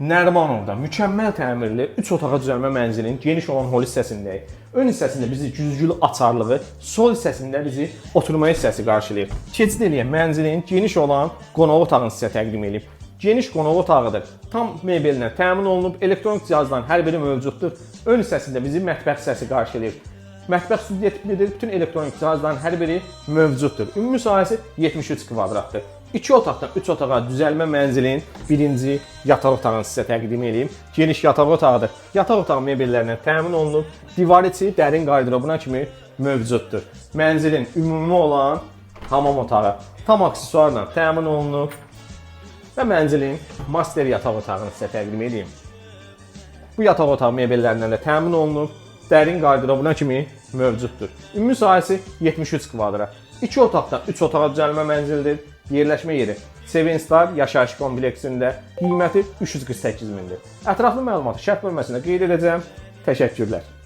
Nərimanovda mükəmməl təmirli 3 otağa düzəlmə mənzilin geniş olan hol hissəsindəyik. Ön hissəsində bizi güzgülü açarlığı, sol hissəsində bizi oturma hissəsi qarşılayır. Keçid eləyək mənzilin geniş olan qonaq otağını sizə təqdim edeyim. Geniş qonaq otağıdır. Tam mebellə təmin olunub, elektronik cihazların hər biri mövcuddur. Ön hissəsində bizi mətbəx hissəsi qarşılayır. Mətbəx studiya tiplidir. Bütün elektronik cihazların hər biri mövcuddur. Ümumi sahəsi 73 kvadratdır. 2 otaqdan 3 otağa düzəlmə mənzilin birinci yataq otağını sizə təqdim edeyim. Geniş yataq otağıdır. Yataq otağı mebellərlə təmin olunub. Divar içi dərin qarderobuna kimi mövcuddur. Mənzilin ümumi olan hamam otağı tam aksesuarla təmin olunub və mənzilin master yataq otağını sizə təqdim edeyim. Bu yataq otağı mebellərindən də təmin olunub, dərin qarderobuna kimi mövcuddur. Ümumi sahəsi 73 kvadrat. 2 otaqdan 3 otağa düzəlmə mənzildir. Yerləşmə yeri Sevenstar yaşayış kompleksində, qiyməti 348 mindir. Ətraflı məlumatı şərh bölməsində qeyd edəcəm. Təşəkkürlər.